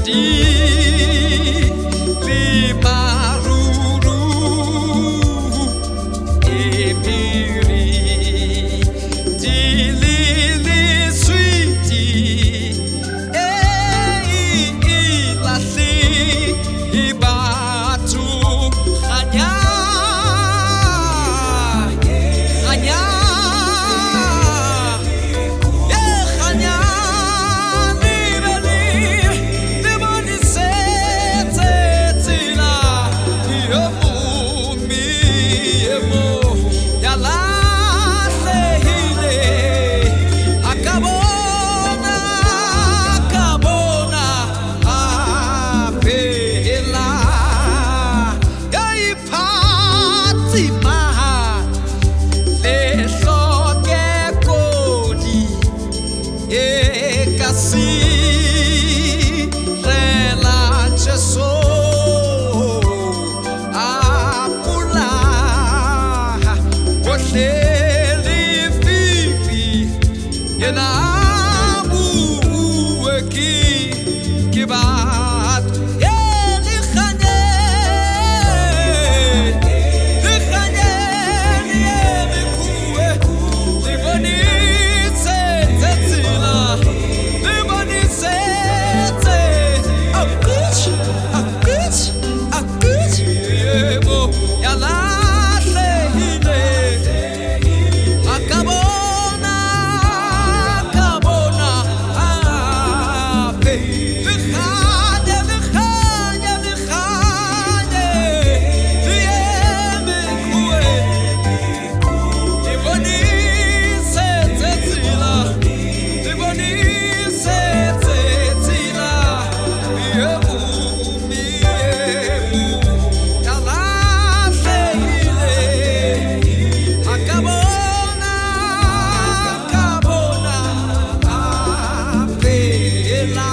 Lesedi le maruru e phiri di le leswiti e e lahle e batho kganya kganya e kganya le be le le bonisetse tsela yo momi mo ya lahlehile a ka bona a phela ya iphatsima le hloke kodi e ka sirela Jesu a pula bohle lefifi yena a bue ke batho e le kganye le kganye le eme kuwe le bonisetse tsela le bonisetse a yebo ya lahlehile a ka bona hape le kganye le kganye le kganye le eme kuwe le bonisetse tsela le bonisetse tsela yebo yebo ya lahlehile a ka bona a phela.